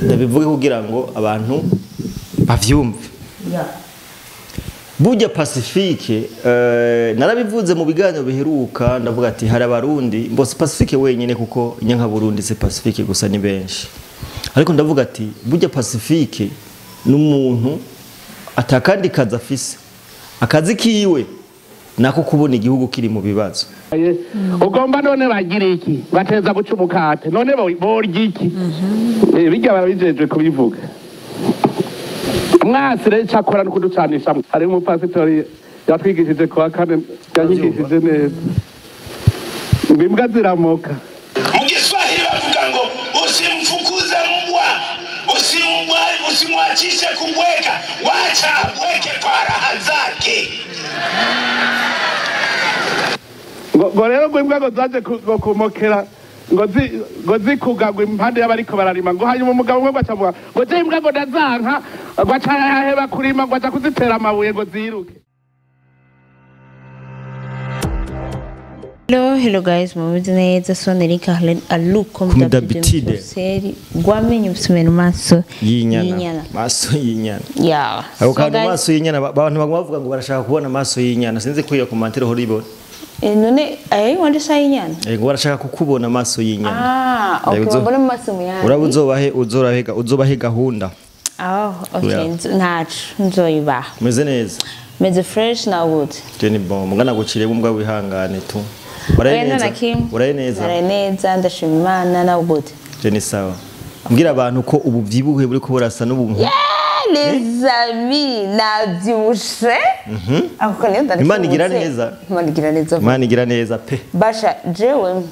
Ndabivuge kugira ngo abantu bavyumve. Burya Pacifique narabivuze mu biganiro biheruka, ndavuga ati hari abarundi mbose Pacifique wenyine, kuko nyanka Burundi se Pacifique gusa ni benshi, ariko ndavuga ati burya Pacifique n'umuntu atakandi kazi afise, akazi kiwe nako kubona igihugu kiri mu bibazo. Ugomba none bagira iki? Bateza guca umukate none borya iki? Bijya barabijejwe kubivuga. Mwasi rero cyakora no kuducanisha. Hari umupasitori yatwigishije kuwa kane, yanyigishije neza ngo imbwa ziramoka. Mu Kiswahili bavuga ngo usimfukuze mbwa, usimwachishe kubweka, wacha abweke kwa raha zake. Ngo rero ngo imbwa ngo zaje kumokera ngo zikugagwa impande y'abariko bararima, ngo hanyuma umugabo umwe acavuga ngo je imbwa ngo ndazanka, ngo aca yaheba kurima, ngo aca kuzitera amabuye ngo ziruke. Hello, hello guys, mumeze neza? So neri Carlen Alu comme d'habitude. Gwamenye usumena maso y'inyana. Maso y'inyana. Yeah. Ako kantu maso y'inyana, abantu baguma bavuga ngo barashaka kubona maso y'inyana, sinzi ko iyo commentaire ho ribona. None ayo wandi sa y'inyana? Ngo barashaka kukubona maso y'inyana. Ah, okay, babona maso muyana. Uraba uzobahe uzorahega uzobahe gahunda. Oh, okay, ntacu nzoyibaha. Meze neza. Meze fresh na good. Jenny bon, mugana gucire bumbwa wihangane tu. Uraye neza. Uraye neza. Uraye neza, ndashima Imana na good. Jenny sawa. Mbwira abantu ko ubu byibuhe buri ko burasa n'ubuntu. Les amis, navyibushe. Ako niyo ndari. Imana igira neza. Imana igira neza. Imana igira neza pe. Basha jewe.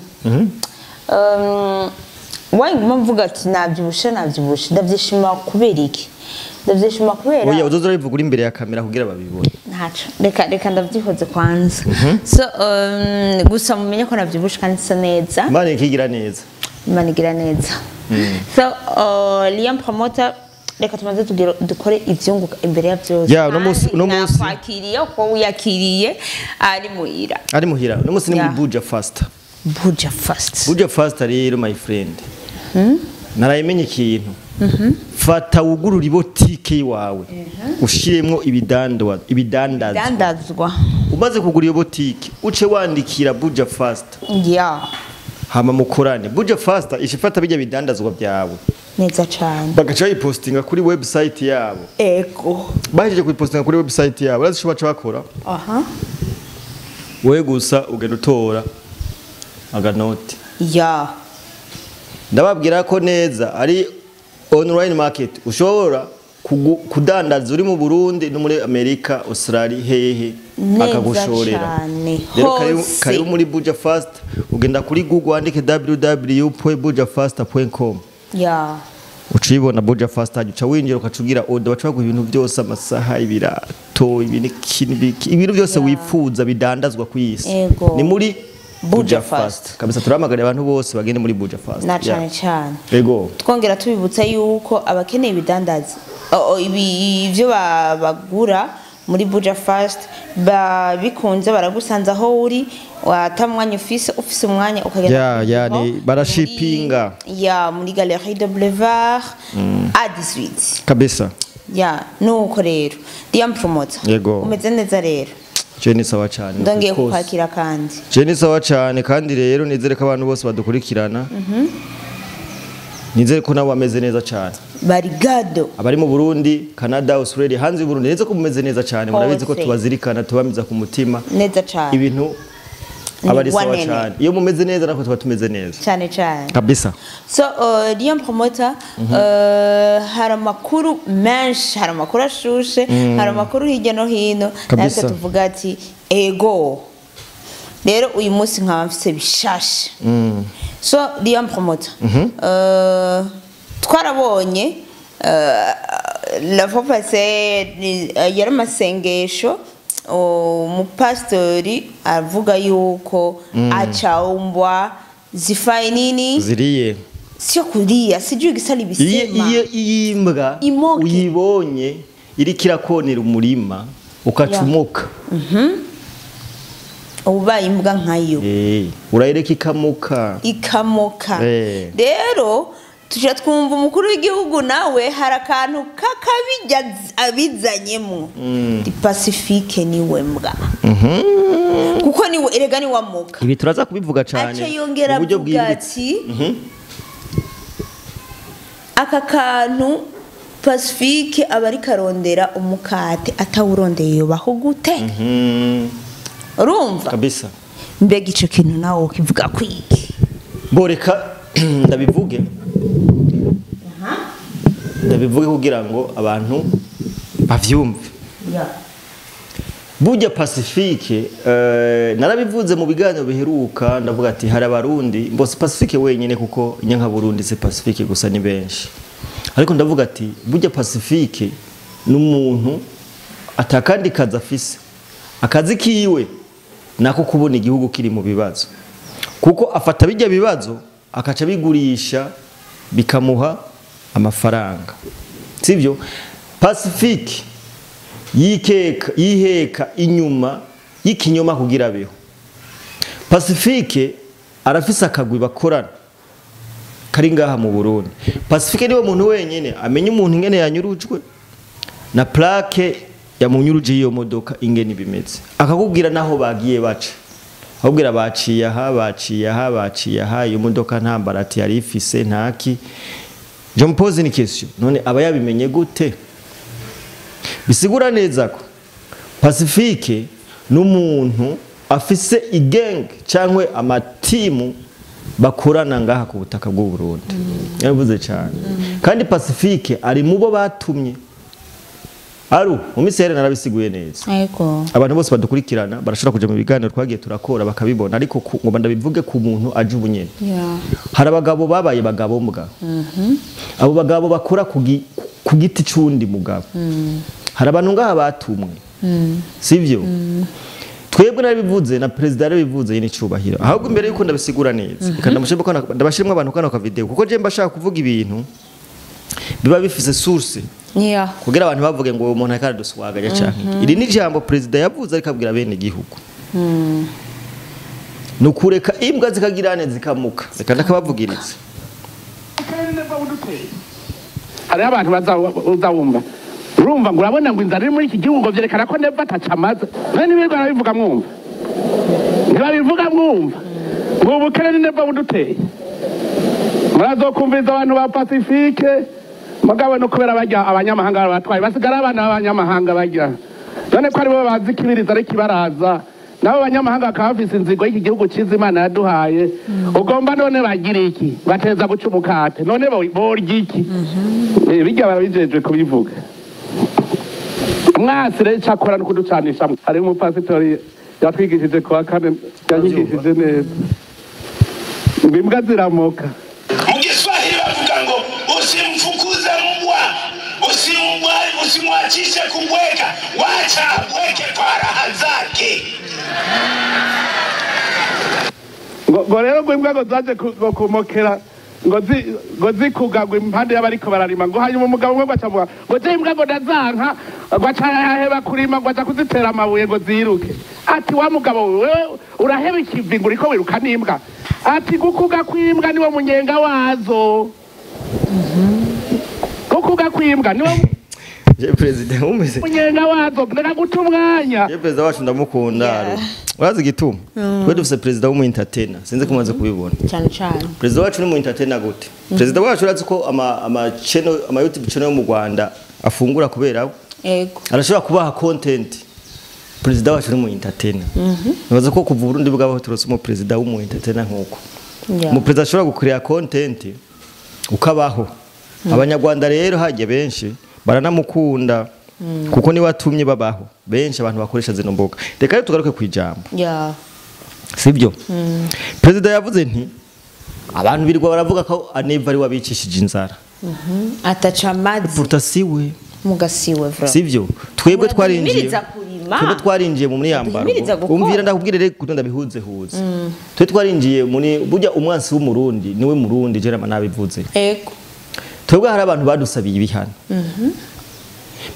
Wanguma mvuga ati navyibushe navyibushe, ndavyishima kubera iki? Ndavyishima kubera. Oya uzoza urivuga uri imbere ya kamera kugira babibone. Ntaco. Reka ndavyihoze kwanza. So gusa mumenye ko navyibushe kandi sa neza. Imana ikigira neza. Imana igira neza. So Liam Promoter, reka tumaze dukore ivyunguka imbere ya vyose. Yeah, no munsi nakwakiriye ko wiyakiriye ari muhira. Ari muhira. No munsi ni muri Buja Fast. Buja Fast. Buja Fast rero my friend. Narayimenye ikintu. Fata wugurura ibotike yawe. Ushiremwo ibidandazwa, ibidandazwa. Umaze kugura iyo botike, uce wandikira Buja Fast. Yeah. Hama mukorane. Buja Fast ishifata bijya bidandazwa byawe. Neza cyane. Bagaca bayipostinga kuri website yabo. Ego. Bahejeje kuyipostinga kuri website yabo, urazi ico baca bakora? Aha. Wewe gusa ugenda utora aganoti. Ya. Ndababwira ko neza ari online market ushobora kudandaza uri mu Burundi no muri Amerika, Australia, hehe akagushorera. Rero karibu muri Buja Fast, ugenda kuri Google wandike www.bujafast.com. Ya. Ucibona Buja Fast, uca winjira ukacugira order, baca baguha ibintu byose, amasaha, ibirato, ibiniki, ibintu byose wifuza bidandazwa ku isi. Ni muri Buja Fast. Kabisa turamagara abantu bose bagende muri Buja Fast. Na cyane cyane. Ego. Twongera tubibutsa yuko abakeneye ibidandaza ibyo bagura muri Buja Fast bikunze baragusanza aho uri, watamwanya ufise umwanya ukagenda. Ya ni barashipinga. Ya muri Galerie de Boulevard à 18. Kabisa. Ya nuko rero Liam Promoter. Yego. Umeze neza rero. Je ni sawa cyane. Ndongeye kukwakira kandi. Je ni sawa cyane kandi rero nizere ko abantu bose badukurikirana. Nizere ko nabo bameze neza cyane. Barigado. Abari mu Burundi, Canada, Australia, hanze y'u Burundi, nizere ko mumeze neza cyane. Murabizi ko tubazirikana, tubamiza ku mutima. Neza cyane. Ibintu abari sawa cyane. Iyo mumeze neza nako tuba tumeze neza. Cyane cyane. Kabisa. So Liam Promoter, hari amakuru menshi, hari amakuru ashushe, hari amakuru hirya no hino. Natwe tuvuga ati ego. Rero uyu munsi nkaba mfise bishashe. So Liam Promoter, twarabonye la fois passée yari amasengesho, umupastori avuga yuko achaumbwa zifai nini ziriye, sio kulia, sijui gisali bisema iyo imbwa uyibonye iriko irakonera umurima ukacumuka. Ubaye imbwa nkayo urayireka ikamuka. Rero Tujya twumva umukuru w'igihugu nawe hari akantu kakabijya abizanyemo. Pacifique niwe mbwa. Kuko niwe erega ni wamuka. Ibi turaza kubivuga cyane. Aca yongera avuga ati aka kantu Pacifique abari karondera umukate atawurondeye yobaho gute? Urumva? Kabisa. Mbega ico kintu nawe ukivuga kwiki? Boreka ndabivuge. Ndabivuge kugira ngo abantu bavyumve. Burya Pacifique narabivuze mu biganiro biheruka ndavuga ati hari abarundi mbose Pacifique wenyine kuko inyanka Burundi se Pacifique gusa ni benshi. Ariko ndavuga ati burya Pacifique n'umuntu atakandi kazi afise. Akazi kiwe nako kubona igihugu kiri mu bibazo. Kuko afata bijya bibazo akaca bigurisha bikamuha amafaranga. Sivyo? Pacifique yikeka yiheka inyuma y'ikinyoma kugira beho. Pacifique arafise akagwi bakorana kari ngaha mu Burundi. Pacifique niwe muntu wenyene amenya umuntu ingene yanyurujwe na plaque ya munyuruje iyo modoka ingene bimeze. Akakubwira naho bagiye baca. Akubwira baciye aha baciye aha baciye aha iyo modoka nta mbarati yari ifise ntaki. Je me pose une question. None aba yabimenye gute? Bisigura neza ko Pacifique n'umuntu afise igeng cyangwa amatimu bakorana ngaha ku butaka bw'u Burundi. Yavuze cyane. Kandi Pacifique ari mubo batumye. Aru mu misere narabisiguye neza. Yego. Abantu bose badukurikirana barashobora kuja mu biganiro twagiye turakora bakabibona ariko ngo ndabivuge ku muntu aje ubunyene. Hari abagabo babaye bagabo mbwa. Abo bagabo bakora ku giti cundi mugabo. Hari abantu ngaha batumwe. Sivyo? Twebwe narabivuze na president yarabivuze yini cubahiro. Ahubwo imbere yuko ndabisigura neza. Reka ndabashimwe abantu kano ka video kuko je mbashaka kuvuga ibintu biba bifise source. Kugira abantu bavuge ngo umuntu akaraduswaganya canke. Iri ni jambo president yavuze ariko abwira bene igihugu. Nukureka imbwa zikagirane zikamuka. Reka ndakabavugiriza. Hari abantu bazawumva. Urumva ngo urabona ngo inzara iri muri iki gihugu byerekana ko neva atacamaze. None nibirwa barabivuga mwumva. Ntibabivuga mwumva. Ngo ubukene ni neva buduteye. Murazokumviriza abantu ba Pacifique mugabo no kubera bajya abanyamahanga batwaye basigara abana b'abanyamahanga bajya. None ko ari bo bazi kibiriza ariko ibaraza. Nabo abanyamahanga bakaba bafise inzigo y'iki gihugu ciza Imana yaduhaye. Ugomba none bagira iki? Bateza guca umukate. None borya iki? Bijya barabijejwe kubivuga. Mwasi rero cyakora no kuducanisha. Hari umupasitori yatwigishije kwa kane yanyigishije neza. Imbwa ziramoka. Mu Kiswahili bavuga ngo usimfukuze mbwa, usimwachishe kubweka, wacha abweke kwa raha zake. Ngo rero ngo imbwa ngo zaje kumokera ngo zikugagwa impande y'abariko bararima ngo hanyuma umugabo umwe ngo acavuga ngo je imbwa ngo ndazanka ngo aca yaheba kurima ngo aca kuzitera amabuye ngo ziruke. Ati wa mugabo wewe uraheba ikivi ngo uriko wiruka n'imbwa. Ati gukuga kw'imbwa niwo munyenga wazo. Gukuga kw'imbwa niwo Je president umeze munyenga wazo ndeka guta umwanya. Je president wacu ndamukunda. Urazi gituma? Twe dufise president w'umu entertainer sinzi kumaze kubibona. Cyane cyane. President wacu ni mu entertainer gute? President wacu urazi ko ama channel ama YouTube channel yo mu Rwanda afungura kubera Yego. Arashobora kubaha content. President wacu ni mu entertainer. Nibaza ko kuva Burundi bwabaho turose mu president w'umu entertainer nkuko. Mu president ashobora gucreate content ukabaho. Abanyarwanda rero haje benshi baranamukunda kuko ni watumye babaho benshi abantu bakoresha zino mboga. Reka rero tugaruke kwijambo. Sibyo? President yavuze nti abantu birirwa baravuga ko Aneva ari wabicishije inzara. Atacamazi. Pourtant siwe. Mugasiwe vra. Sivyo? Twebwe twarinjiye. Twebwe twarinjiye mu myambaro. Umvira ndakubwire rero kuko ndabihuze huze. Twe twarinjiye muri burya umwansi w'umurundi niwe murundi jerama nabivuze. Ego. Twebwe hari abantu badusabiye ibihano.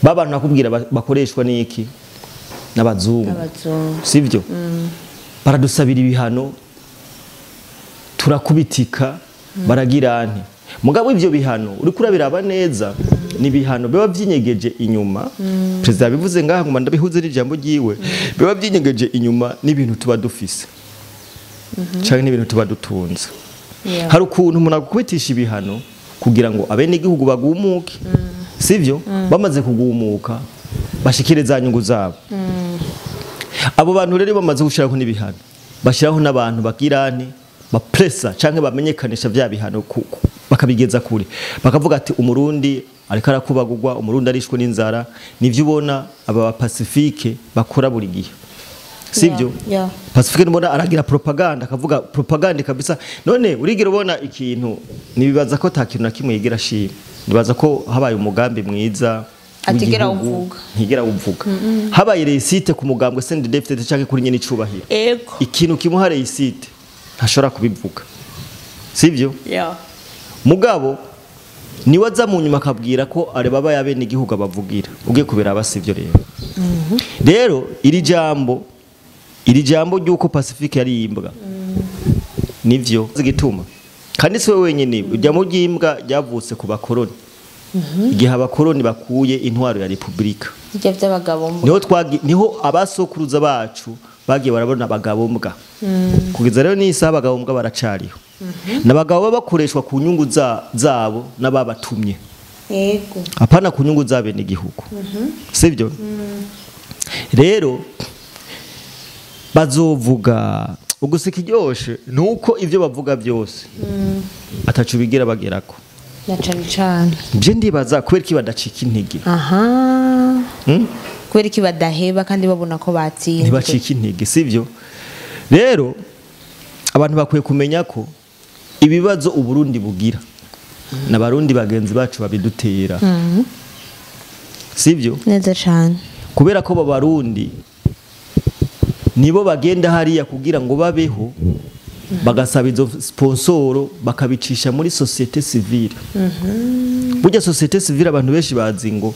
Babantu nakubwira bakoreshwa n'iki? N'abazungu. Sivyo? Baradusabira ibihano turakubitika baragira nti. Mugabo ivyo bihano uriko urabiraba neza, ni bihano biba vyinyegeje inyuma. Perezida yabivuze ngaha ngo ndabihuze n'ijambo ryiwe, biba vyinyegeje inyuma n'ibintu tuba dufise canke n'ibintu tuba dutunze. Hari ukuntu umuntu agukubitisha ibihano kugira ngo abenegihugu bagumuke, sivyo? Bamaze kugumuka bashikire za nyungu zabo. Abo bantu rero bamaze gushiraho n'ibihano, bashiraho n'abantu bagirane bapressa canke bamenyekanisha vya bihano bakabigeza kure, bakavuga ati umurundi ariko arakubagurwa, umurundi arishwe n'inzara. Nivyo ubona aba ba Pacifique bakora buri gihe, sivyo? Pacifique nubona aragira propaganda, akavuga propaganda kabisa. None urigira ubona ikintu, nibibaza ko ta kintu na kimwe yigira ashima. Nibaza ko habaye umugambi mwiza atigera uvuga, ntigera uvuga. Habaye réussite ku mugambwe CNDD-FDD canke kuri nyene icubahiro, ikintu kimuha réussite ntashobora kubivuga, sivyo? Mugabo niwe aza mu nyuma akabwira ko areba aba yabene igihugu abavugira. Ugiye kubiraba sivyo rero. Rero iri jambo ry'uko Pacifique yari imbwa, nivyo zigituma. Kandi siwe wenyine, ijambo ry'imbwa ryavutse ku bakoroni. Igihe abakoroni bakuye intwaro ya Republika, bijya by'abagabo mbwa, niho abasokuruza bacu bagiye barabona abagabo mbwa. Kugeza rero n'isaha abagabo mbwa baracariho. N'abagabo baba bakoreshwa ku nyungu zabo n'ababatumye. Yego. Apana ku nyungu z'abene igihugu. Sivyo? Rero bazovuga ugusika iryoshe nuko ivyo bavuga byose atacu bigira bagerako. Na cane cane. Nje ndibaza kubera iki badacika intege. Aha. Kubera iki badaheba kandi babona ko batsinzwe. Ntibacika intege, sivyo? Rero abantu bakwiye kumenya ko ibibazo Uburundi bugira n'abarundi bagenzi bacu babidutera. Sivyo? Neza cane. Kubera ko babarundi nibo bagenda hariya kugira ngo babeho, bagasaba izo sponsoro bakabicisha muri société civile. Burya société civile abantu benshi bazi ngo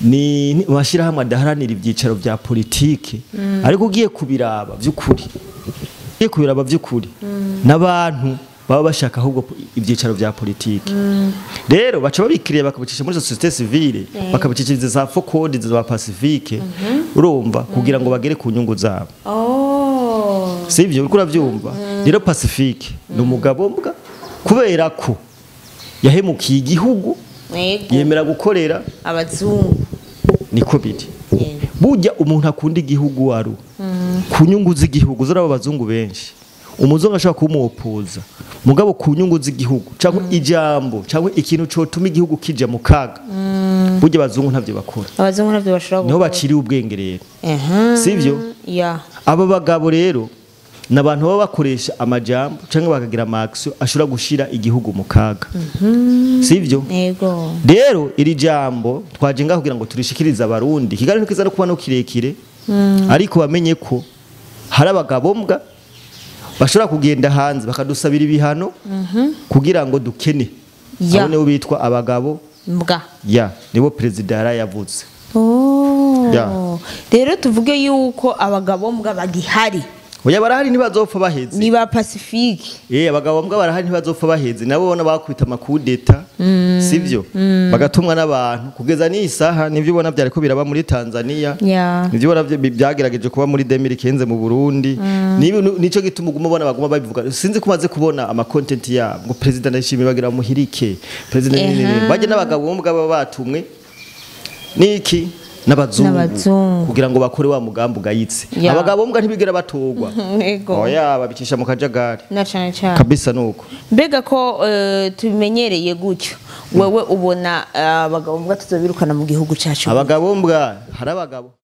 ni mashirahamwe adaharanira ivyicaro vya politike, ariko ugiye kubiraba vy'ukuri, ugiye kubiraba vy'ukuri n'abantu baba bashaka ahubwo ivyicaro vya politike. Rero baca babikiriye bakabicisha muri société civile, bakabicishiriza za focode za Pacifique, urumva, kugira ngo bagere ku nyungu zabo. Sivyo? Uriko uravyumva? Rero Pacifique ni umugabo mbwa kubera ko yahemukiye igihugu, yemera gukorera abazungu. Niko biri. Burya umuntu akunda igihugu waru ku nyungu z'igihugu, zora abazungu benshi umuzungu ashaka kumuopoza, mugabo ku nyungu z'igihugu cyangwa ijambo cyangwa ikintu cotuma igihugu kija mu kaga, burya abazungu ntavyo bakora. Abazungu ntavyo bashobora. Niho baciriye ubwenge rero. Sivyo? Aba bagabo rero nabantu baba bakoresha amajambo cyangwa bakagira ama action ashobora gushira igihugu mu kaga. Sivyo? Yego. Rero iri jambo twaje ngaho kugira ngo turishikirize abarundi. Kigali ntikiza no kuba no kirekire, ariko bamenye ko hari abagabo mbwa bashobora kugenda hanze bakadusabira ibihano kugira ngo dukene. Abo nibo bitwa abagabo mbwa. Nibo perezida yarayavuze. Rero tuvuge yuko abagabo mbwa bagihari. Oya barahari ntibazopfa baheze. Ni ba Pacifique. Abagabo mbwa barahari ntibazopfa baheze. Nabo bona bakwita amakudeta, sivyo? Bagatumwa n'abantu kugeza n'isaha nivyo ubona byariko biraba muri Tanzania. Nivyo ubona byagerageje kuba muri 2015 mu Burundi. Nico gituma uguma ubona baguma babivuga. Sinzi kumaze kubona ama content yabo ngo president Ndayishimiye bagira muhirike. President nini baje n'abagabo mbwa baba batumwe niki n'abazungu kugira ngo bakore wa mugambo gayitse. Abagabo mbwa ntibigera batogwa. Oya babicisha mu kajagari. Na cane cane. Kabisa nuko. Mbega ko tumenyereye gutyo, wewe ubona abagabo mbwa tuzobirukana mu gihugu cacu? Abagabo mbwa hari abagabo